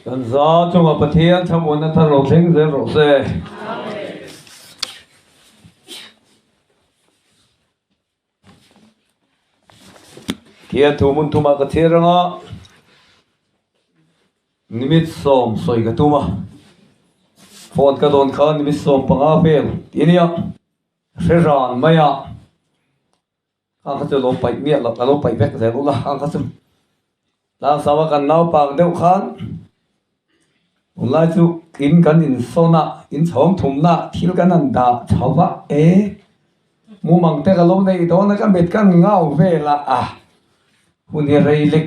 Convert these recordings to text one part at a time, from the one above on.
Kan za chunga Pathian thlamuanna thar lo thleng zel rawh se. Pathian thu hmun thumah ka chhiar anga nimit sawm sawi ka tum a, phone ka dawn khan nimit 15 vel tih a nia, hre ran mai a. Ang kha chu lo paih miah loh, a lo paih vek zel ula ang kha chu. Tlangsava kan naupang deuh khan tunlai chu in kan insawn a, in chhawng thumna thil kan han dah chho va e, mumang te ka lo neih dawn a ka mit kan ngau vel a, a hun hi rei lek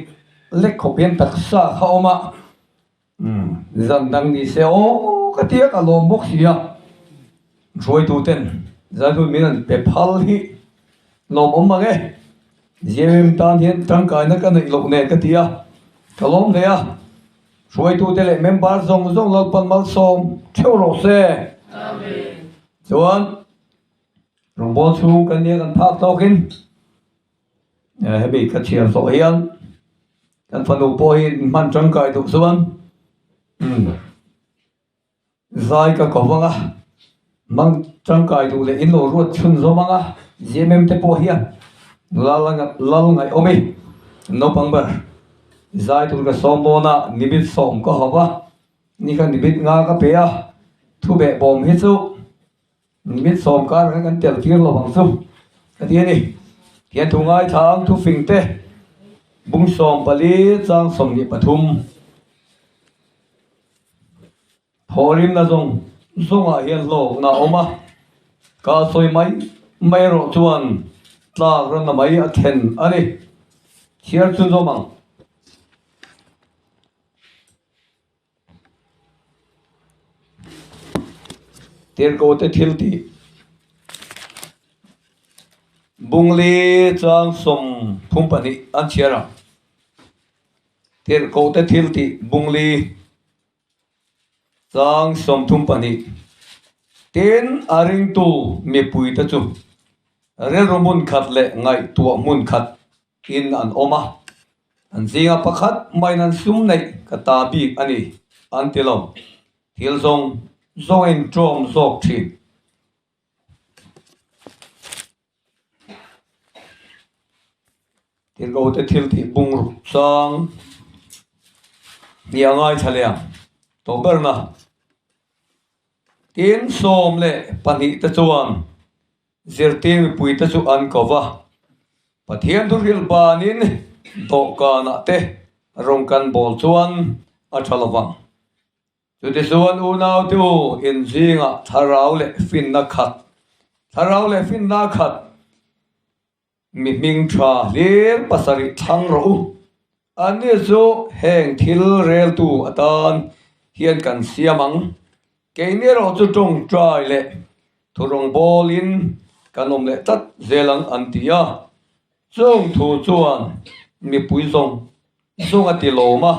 lek khawp hian taksa kha awm a, umm zan dang ni se aw ka tia ka lawm bawk si a, hruaitu ten zan hun min han pe phal hi lawmawm mang e. Zim tan hian tangkaina ka neih loh nen ka ti a, ka lawm hle a, hruaitute leh member zawng zawng Lalpan malsawm theuh rawh se. Chuan rawngbâwl chhung kan nia kan phak tawkin hemi ka chhiar zawh hian kan fanu pawh hi hman tangkai duh chuan Zai ka ko vang a, mang tangkai duh leh in lo ruat chhun zawm ang a, GMM te pawh hian lal lal ngaihawm i, naupang ber zai tur ka sawm dawn a, nimit 10 ka hauh a, ni kha nimit 5 ka pe a, thu beh bawm hi chu nimit 10 kar khan kan tel tir lo ang chu ka ti a ni. Tihian thu ngaithlang thu fing te bung 14 chang 23. Thawhrimna zawng zawngah hian hlawkna a awm a, ka sawi mai mai erawh chuan tlak ranna mai a thlen a ni. Chhiar chhun zawm ang. Tirhkohte thil tih Bungli chang 32 an chhiar ang. Tirhkohte thil tih Bungli chang 32 Tin, a ringtu mipuite chu rilru hmun khat leh ngaihtuah hmun khat in an awm a, an zinga pakhat maiin an sum neih ka ta bik a ni an ti lo, thil zawng zawngin ṭawm zawk ṭhin. Tirhkohte thil tih bung ruk chang hnih a ngaithla leh ang tawh berna. Tin, 12 te chuan zirtir mipuite chu an ko va, Pathian thuhrilh banin dawhkanah te rawng kan bawl chuan a tha lovang. Chutichuan unaute u, in zingah thlarau leh finna khat, thlarau leh finna khat, mi hming tha hlir pasarih thlang rawh u. Anni chu heng thil reltu atan hian kan siam ang. Keini erawh chu tawngtai leh thurawng bawlin kan awm leh tlat zel ang an ti a. Chung thu chuan mipui zawng zawng a ti lawm a,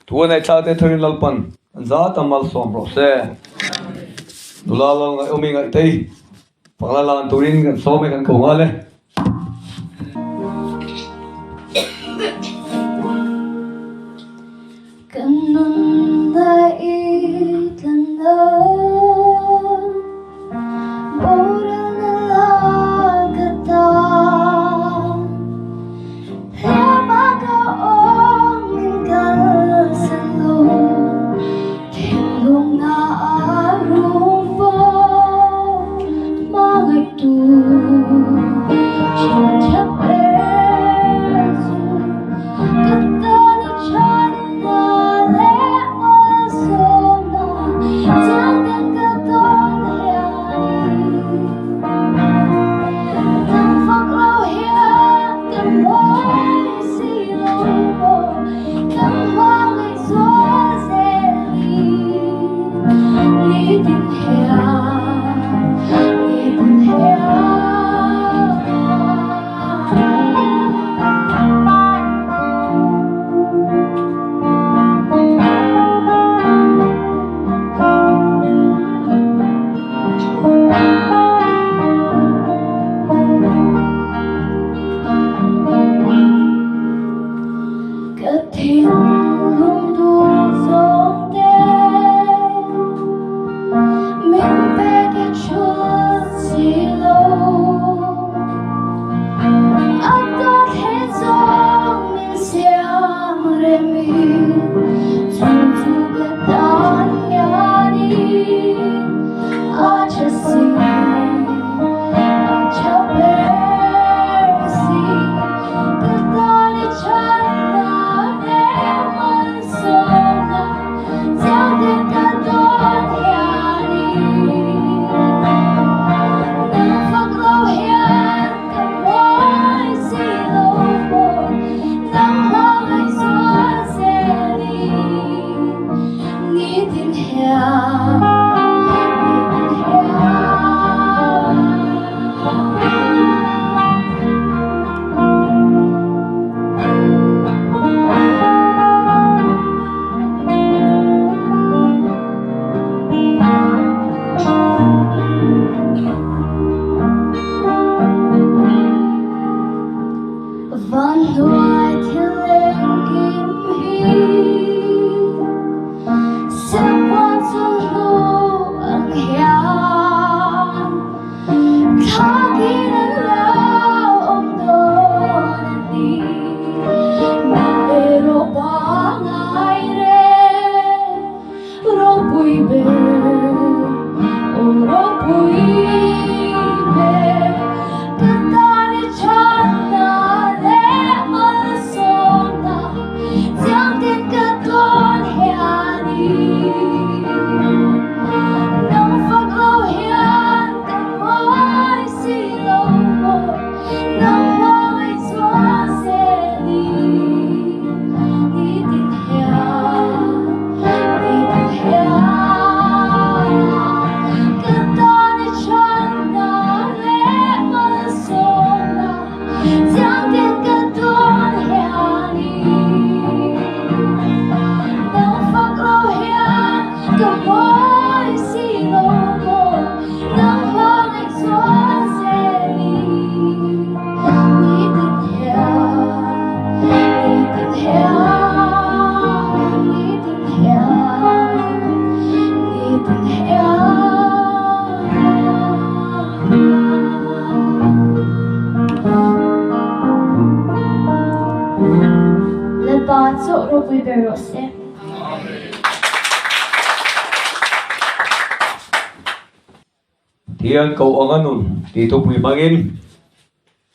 thu a neih thlak te tharin Lalpan kan za tam malsawm rawh se. Nula lal ngaihawmi ngaihtei pakla lan turin kan sawm e kan ko nghal e. Kan nun a i tlan lo Boralna lak ata Hliam-a ka awm min kalsan lo Thinlungna a rum fo Hmangaihtu Chhinchhiah ber chu Ka tan a chhan na leh. Chu chu ka tan hianin a tha si, a tha ber si. Ka tan i thatna leh malsawmna chiang ten ka dawn hianin nang fak lo hian ka mawi si lo maw nang hmangaih zual zelin nitin hian nitin hian. Van hnuai thil engkim hi Silpuan chawhnu ang hian Thlakin an lo awm dawn a ni. Nang erawh pangngai reng Ropui ber, aw ropui ber, ka tan i thatna leh malsawmna chiang ten ka tawn hianin nang fak lo hian ka mawi si lo maw, nang hmangaih chuan zelin nitin hian. Lalpa chu ropui ber rawh se. Pathian ko anga nun tih thupui hmangin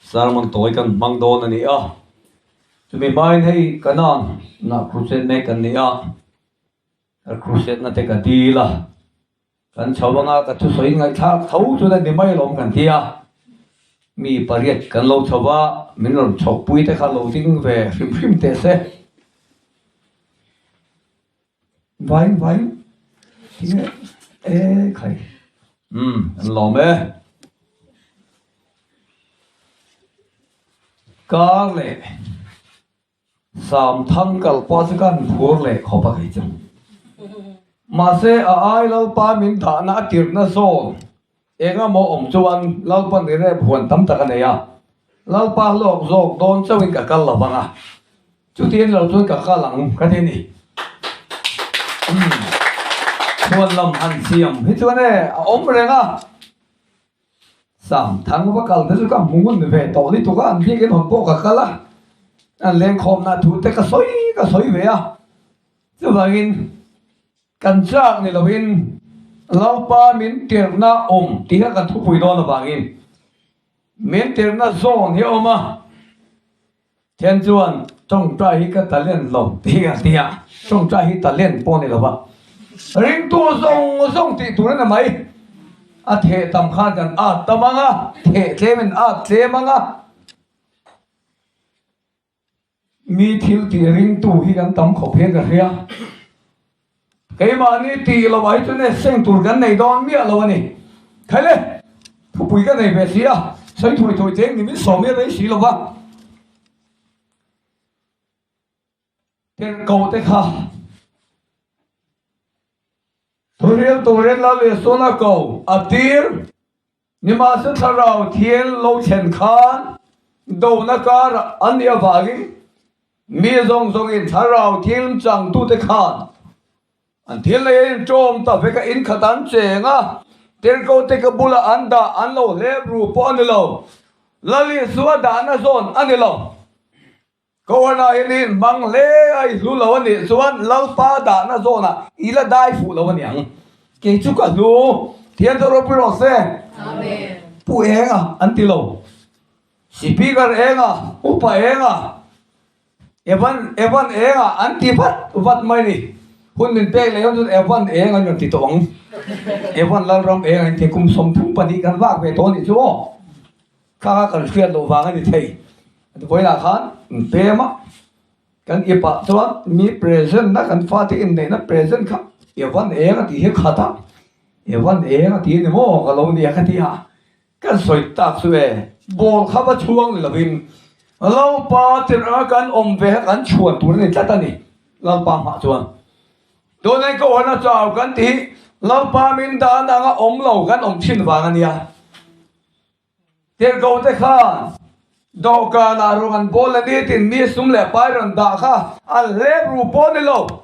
sermon tawi kan hmang dawn a ni a. Chumi hmain hei Kanan nah crusade mek kan ni a, ka crusade na te ka dil a, kan chho anga ka thusawi ngaihthlak tho chu la ni mai alawm kan ti a, mi pariat kan lo chho va, min rawn chhawkpui te kha lo ding ve hrim hrim teh se. Vai vai tinge e khai umm an lawm e kar leh sam thang kal pawh chu kan phur leh khawp a kei chu mahse a ai lalpa min dahna a tirhna zawn engemaw awm chuan lalpa ni rep huan tam tak a nei a lalpa hlawk zawk dawn chauhin ka kal lo vang a. Chuti en lo chuan ka kal ang ka ti a ni. Umm chhuan lam han siam hi chuan e a awm reng a. Sam thang va kal te chu ka hmu ngun ve tawh lutuk a, an biakin hawn pawh ka kal a, an lengkhawmna thu te ka sawi ka sawi ve a. Chuvangin kan chak ni loin Lalpa min tirhna awm tih kha kan thupui dawn avangin min tirhna zawn hi a awm a. Then chuan tawngtai hi ka talent lo tih a ti a, tawngtai hi talent pawh a ni lo va, ringtu zawng zawng tih tur a ni mai. A theh tam khan kan at tam ang a, theh tlem in at tlem ang a, mi thil tih ringtu hi kan tam khawp hian ka hria. Keimahni tih loh ah hi chuan e seng tur kan nei dawn miah lo a ni. Khaile, thupui ka nei ve si a, sawi thawi thawi cheng ni min sawm i rei si lo va. Tirhkoh te kha Thuril turin Lal Isuan a ko a tir. Nimahse thlarau thial lo thlen khan dona kar an nih avangin mi zawng zawngin thlarau thil changtute khan an thil nei a inṭawm ta vek a, inkhat an cheng a, tirhkohte ka bulah an dah an lo hlep ru pawh a ni lo, Lal Isua dahna zawn a ni lo. Kohhranah hian i inhmang hle a, i hlu lo a nih chuan Lalpa dahna zawnah i la dai fuh lo a niang. Kei chu ka hlu. Thian chu ropui rawh se. Pu Enga an ti lo. Speaker Enga, Upa Enga, Evan Evan Enga an ti vat vat mai ni. Hun min pek leh chuan Evan Eng an rawn ti tawh ang. Evan Lalram Eng an ti kum 32 kan vak ve tawh a nih chu aw. Kha kan hriat loh vang a ni thei. Vawiinah khan in pem a, kan ipah chuan mi present na kan fate inneihna present kha Evan eng a tih hi khat a, Evan eng a ti a ni maw ka lo nia ka ti a, kan sawi tak chu e, ball kha va chhuang ni lovin Lalpa tirh kan awm ve kha kan chhuan tur a ni tlat a ni Lalpa hmah chuan. Tunai ka awrna chau kan tih hi Lalpa min dan anga awm lo kan awm thin vang a nia. Tirhkoh te khan dawhkanah ruk an bawl a ni tin mi sum leh pai rawn dah kha an hlep ru pawh ni lo,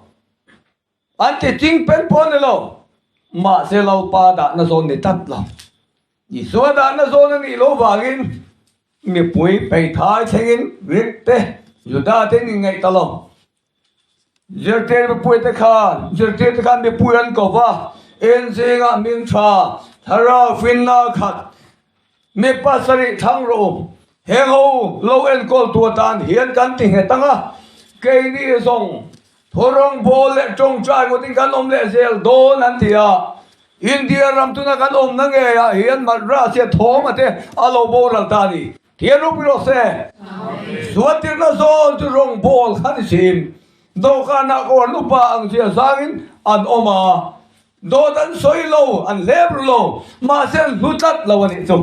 an ti ching pen pawh ni lo, mahse Lalpa dahna zawn ni tlat lo. Isua dahna zawn a nih loh vangin mipui hmeithai thlengin Greek te, Juda te in inngaih ta lo. Zirtir mipuite khan zirtirte khan mipui an ko va, en zingah hming tha, thlarau finna khat, mi pasarih thlang rawh u. Heng ho lo enkawl tu atan hian kan ti nghet ang a, keini zawng thawrawng bawl leh tawngtai ngawtin kan awm leh zel dawn an ti a. India ram tuna kan awmna ngeiah hian Madras hian thawm a te a lo boral ta a ni. Thian ropui rawh se. Zuatirna zawn chu rawngbawl kha ni sin. Dawhkanah kawr nupa ang zia zangin an awm a, dawt an sawi lo, an hlep ru lo, mahse an hlu tlat lo a nih chu.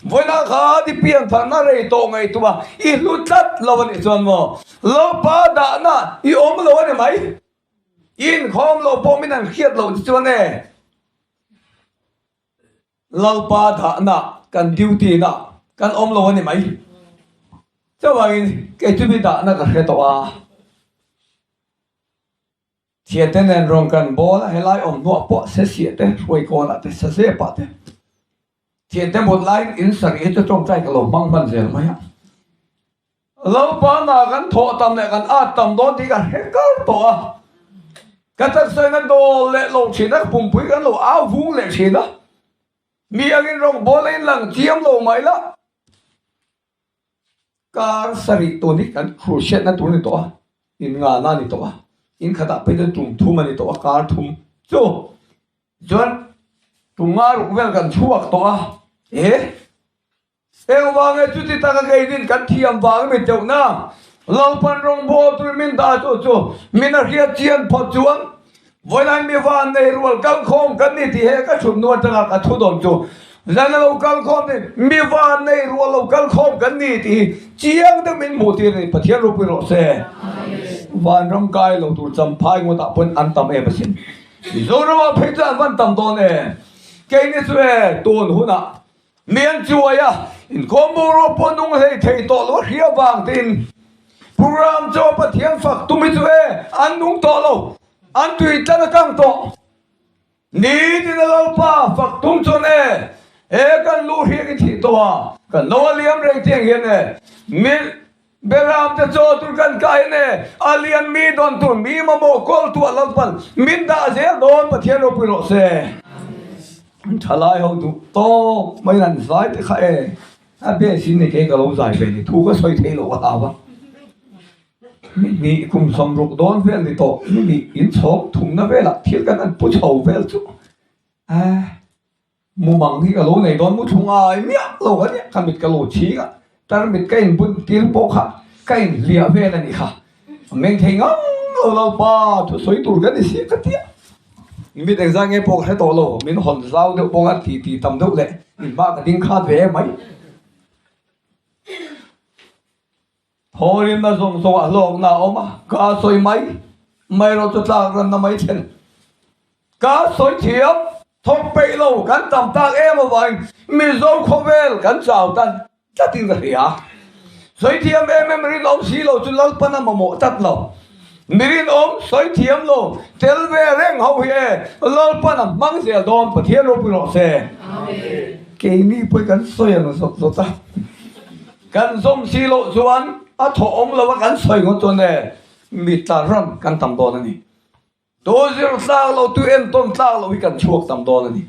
Vawiinah khan i piantharna rei tawh ngaihtuah i hlu tlat lo a nih chuan maw Lalpa dahna i awm lo a ni mai. I inkhawm lo pawh min an hriat loh che chuan e. Lalpa dahna kan duty na kan awm lo a ni mai. Chuvangin kei chu mi dahna ka hre tawh a. Thiante nen rawn kan bawl a, helai awm hnuah pawh se siah te, hruai kawnah te, sa zepah te. Thiante mut laiin in sarih hi chu tawngtai ka lo hmang hman zel mai a. Lalpa hna kan thawh tam leh kan at tam dawn tih ka hre kar tawh a, ka taksaina dawl leh lo thin a, ka pumpui kan lo au vung leh thin a, mi angin rawngbawl a inlang chiam lo mai la, kar sarih tun hi kan khurhriatna tur a ni tawh a, inngahna a ni tawh a, in khatah phei chuan tum thum a ni tawh a, kar thum chu chuan tum nga ruk vel kan chhuak tawh a, e. Engvang e chuti taka keinin kan thiam vang mi deuh na? Lalpan rawngbawl tur min dah chu chu min a hriat chian phawt chuan vawilain mi van nei rual kalkhawm kan ni tih he ka chhut nu atanga ka thu dawn chu zan a lo kalkhawm ni mi van nei rual lo kalkhawm kan ni tih hi chiang deuh min hmuh tir a ni Pathian ropui rawh se. Vanram kai lo tur champhai ngawtah pawn an tam em asin. Mizoramah phei chuan an van tam dawn em? Keini chu e tun hunah Mi an chuai a, inkhawm boruak pawh nung hlei thei tawh lo a hria vang tiin Program chu a Pathian fak tum hi chu e an nung tawh lo, an tui tlang a kang tawh. Nitin a Lalpa fak tum chuan e he kan lu hriak i thih tawh a, kan lo a liam reng tiang hian e mi Beram te chaw tur kan kai in e a lian mi dawn tur mi mamawh kawl tu a Lalpan min dah zel dawn Pathian ropui rawh se. An thalai ho duh tawk mai an zai te kha e a base in ni kei ka lo zai ve ni thu ka sawi thei loh ka hlau a mi hnih kum 60 dawn vel ni tawh mi hnih in chhawng thumna velah thil kan an pu chho vel chu a Mumang hi ka lo nei dawn mu thlu ngai miah lo a nia, ka mit ka lo chhing a, tarmit ka inbun tir pawh kha ka inhliah vel a nih kha, a meng thei ngang lo Lalpa thusawi tur ka ni si ka ti a, mit engzah nge pawh ka hre tawh lo, min hawn zau deuh bawk a ti ti tam deuh leh inhma ka ding khat ve em mai. Thawrimna zawng zawng ah hlawkna a awm a, ka sawi mai mai rawh chu tlak ranna mai thlen. Ka sawi thiam thawk peih lo kan tam tak em avangin Mizo khawvel kan chau tan tlatin ka hria. Sawi thiam em em rinawm si lo chu Lalpan a mamawh tlat lo. Mi rinawm sawi thiam lo tel ve reng ho hi e Lalpan a hmang zel dawn Pathian ropui rawh se. Keini pawh hi kan sawi ang zawt zawt a. Kan zawm si loh chuan. a thawh awm lo a kan sawi ngawt chuan e mi tla ran kan tam dawn a ni. Tu zir tlak lo, tu entawn tlak lo hi kan chhuak tam dawn a ni.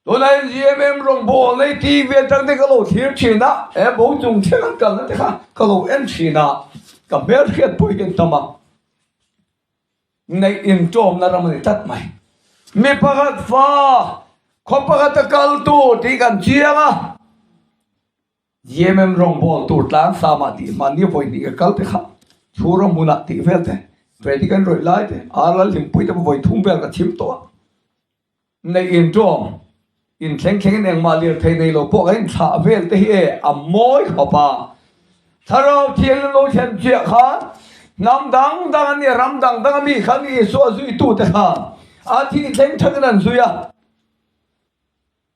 Tuna NGMM rawngbâwl nei TV aṭang te ka lo thlir ṭhin a, he bo chung thleng an kalna te kha ka lo en ṭhin a, ka hmelhriat pawh hi en tam a, neih inṭawmna ram a ni tlat mai. Mi pakhat fa, khaw pakhata kaltu tih kan chiang a. GMM rawngbâwl tur tlang samah tih hman ni vawi hnih ka kal te kha chhur a hmunah tih vel te, Vatican rawih lai te, Arlal hlimpui te pawh vawi thum vel ka chhim tawh a. Neih inṭawm, inthleng thlengin engmah lirthei nei lo pawh kan inthlah vel te hi e a mawi khawp a. Thlarau Thianghlim lo thlen chiah khan hnam dang dang an nia, ram dang dang a mi khan Isua zuitute khan a thih thleng thakin an zui a.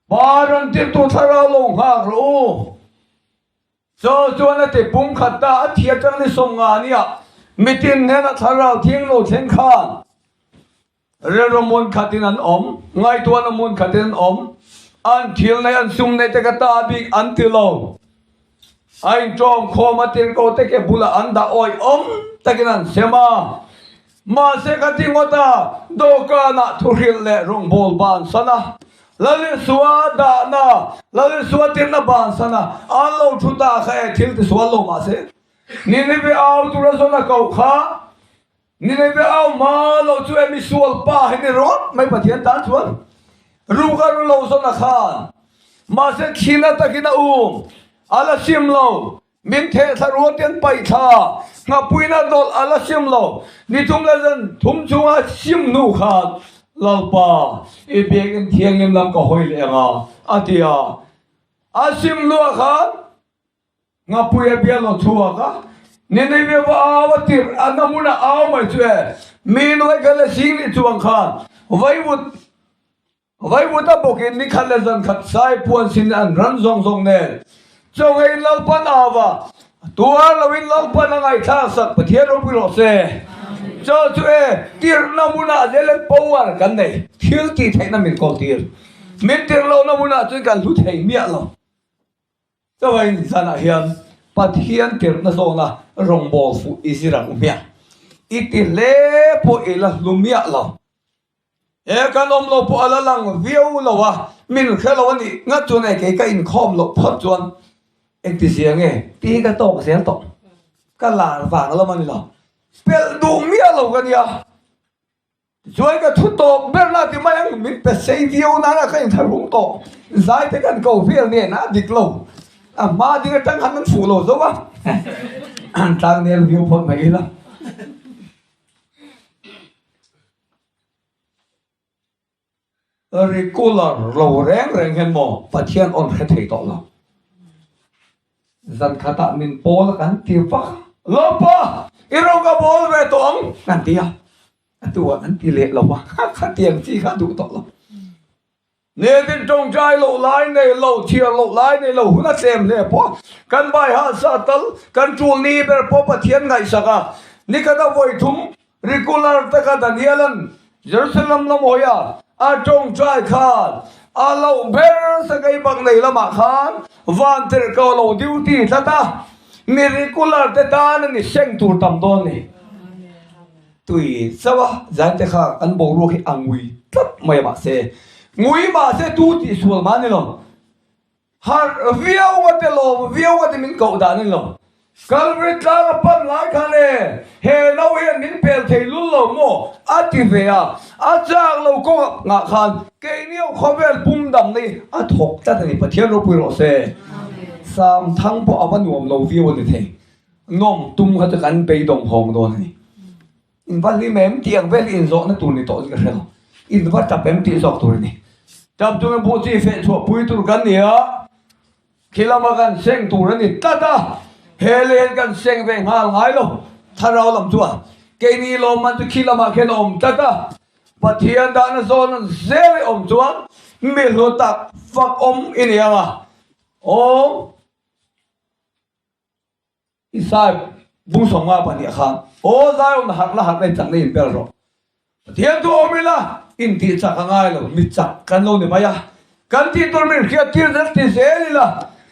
Pa rawn tirtu thlarau lo nghak rawh u. Chaw chuan a ti pum khat ta, a thi atang ni 50 nia mitin hnenah thlarau thiang lo thleng khan rilru hmun khatin an awm, ngaihtuahna hmun khatin an awm, an thil nei an sum nei te ka ta bik an ti lo. A inṭawm khawm a tirhkoh te ke bulah an dah awih awm takin an sem a. Mahse ka ti ngawt a, dawhkanah thuhrilh leh rawngbâwl bansan a, Lalisua dahna, Lalisua tirhna bansan a, an lo thu ta kha e, thil tisual lo mahse, Nineveh au tura zawn a koh kha, Nineveh au hma lo chu e misual pa hi ni rawt mai Pathian tan chuan ruk a ru lo zawn a khan, mahse thina takin a um, a la sim lo. Min theh thla rual ten paih thla, nghapuina dawlh a la sim lo. Ni thum le zan thum chunga sim hnu khan Lalpa, i biakinn thianghlim lam ka hawi leh ang a, a ti a. A sim hnuah khan nghapui a bial lo chhuak a, Nineveh va au a tirh a na hmunah au mai chu e, mi nuai khat le sing nih chuang khan vaivut Vaivuta bawkin ni khat leh zan khat sai puan sin an ran zawng zawng nen chawngeiin Lalpan a va tuar loin Lalpan a ngaihthlak sak Pathian ropui rawh se. Chaw chu e tirhna hmunah zel in power kan nei thil tih theihna min kawl tir min tirh lohna hmunah chuan kan hlu thei miah lo. Chawngeiin zanah hian Pathian tirhna zawna rawngbâwl fuh i zir ang u hmiah i ti hle pawh i la hlu miah lo. He kan awm lo pawh a la lang viau lo a, min hre lo a nih ngat chuan e kei ka inkhawm loh phawt chuan engti zia nge tih hi ka tawk zel tawh. Ka lar vang lam a ni lo. Pelh duh miah lo ka nia. Tichuan ka thu tawp ber na ti mai ang min pe sei viau nana ka inthlahrung tawh. Zai te kan ko vel nen a dik lo. A hma ding atang khan an fuh lo zo a. Tlang nel viau phawt mai ila. Regular lo reng reng hian maw Pathian awn hre thei tawh lo. Zan khatah min pawl a kan ti vak a, Lawpa i rawng ka bawl ve tawh ang kan ti a, a tu ah kan ti leh lo a, khatiang chi kha duh tawh lo. Nitin tawngtai loh lai nei lo, chhiar loh lai nei lo hun a tlem hle pawh kan bai hah sa tal, kan tul ni ber pawh Pathian ngaihsak a, nikhat a vawi thum regular taka Daniela'n Jerusalem lam hawi a a tawngtai khan a loh ber sakei bak nei lamah khan van tirhkoh lo duty tlat a, mi regular te tan a ni seng tur tam dawn ni. Tui chauh a zan te kha kan boruak hi a ngui tlat mai a mahse ngui mahse tu tih sual mah a ni lo harh viau a te lawm viau a te min koh dan a ni lo Kalvari tlang a pan lai khan e he no hian min pel thei lul lo maw a ti ve a a chak lo kawng ah khan keini ho khawvel pum dam na hi a thawk tlat a ni Pathian ropui rawh se Samthang pawh a va nuam lo viau a ni thei. Nawm tum kha chu kan beidawng hawng dawn a ni. In va hlim em tih ang vel hi inzawhna tur ni tawh chu ka hre lo. In va tap em tih zawk tur a ni. Tap chungin buh chi feh chhuah pui tur kan ni a, khi lama kan seng tur a ni tlat a, he len kan seng ve nghal ngai lo. Thlarau lam chuan keini lawmman chu khi lamah khian a awm tlat a, Pathian dahna zawn an zel i awm chuan mi hlu tak fak awm i ni ang a, aw. Isai bung 52 khan, Aw Zion, harh la harh la i chakna in bel rawh. Pathian chu awm ila, in tih chak a ngai lo, mi chak kan lo ni mai a. Kan tih tur min hriat tir zel ti zel ila.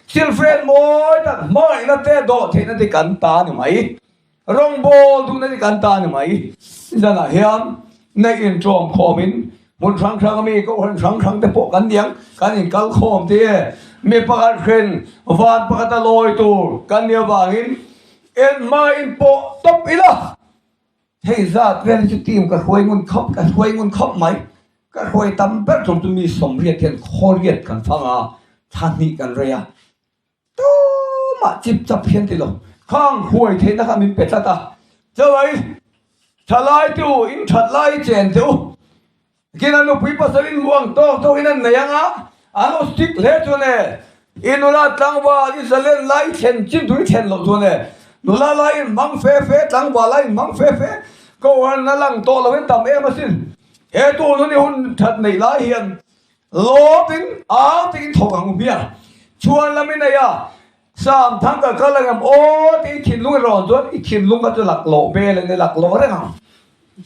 Silhfen mawi tak hmangaihna te dawhtheihna te kan ta a ni mai. Rawngbawl duhna te kan ta a ni mai. Zanah hian neih inṭawm khawmin hmun hrang hrang ami kohhran hrang hrang te pawh kan niang kan inkal khawm te e. Mi pakhat hren van pakhata lawi tur kan nih avangin enhma in pawh tawp ila. Hei zat vel hi chu team ka hruai ngun khawp ka hruai ngun khawp mai. Ka hruai tam ber tum chu mi sawmriat hian khawriat kan fang a, thla hnih kan rei a. Tumah chip chap hian ti lo. Khang hruai theihna kha min pe tlat a. Chawei, thalai te u, in that lai chen te u. Kina nupui pasal in hmu ang tawk tawk in an nei ang a, an lo stick hle chuan e, i nula tlangval i zalen lai i thlen chin tur i thlen loh chuan e, nula lai in hmang fe fe, tlangval lai in hmang fe fe, kohhran a lang tawh lo in tam em asin. He tun hun i hun that neih lai hian lawt in au tiin thawk ang u hmiang. Chhuan lam i nei a, Sam thang ka kal ang em aw tih i thinlung i rawn chuan i thinlung kha chu laklawh vel in i laklawh reng ang.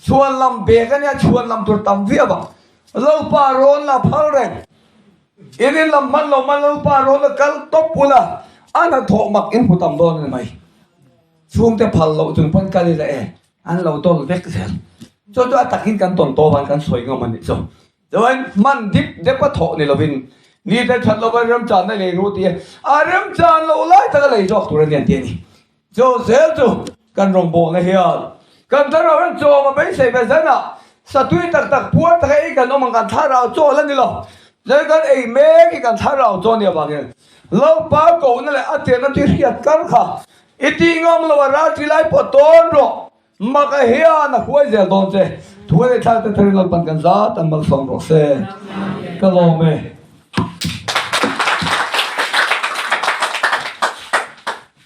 Chhuan lam bek a nia, chhuan lam tur tam viau ang. Lalpa rawn la phal reng. In in lam hman lo hman Lalpa rawn la kal tawp ula, a hnathawh mak in hmu tam dawn a ni mai. Chhungte phal loh chung pawn kal ila e, an lo dawl vek zel. Chu chu a takin kan tawn tawp ang kan sawi ngam a nih chu. Chuan hman dip dep a thawh ni lovin ni te that lova remchanna lei ru tih a remchan loh lai taka lei zawk tur a ni an ti a ni. Chu zel chu kan rawngbawlna hian kan thlarau hian chawm a beisei ve zen a, satui tak tak puar taka ei kan awm ang kan thlarau chaw la ni lo. Chuan kan ei mek hi kan thlarau chaw a nih avangin Lalpa kohna leh a tirna tui hriat kar kha i tih ngam lo a ralṭi lai pawh tawn rawh. Maka hian a hruai zel dawn che. Thu a neih thlak te tharin Lalpan kan zat an malsawm rawh se. Ka lawm e.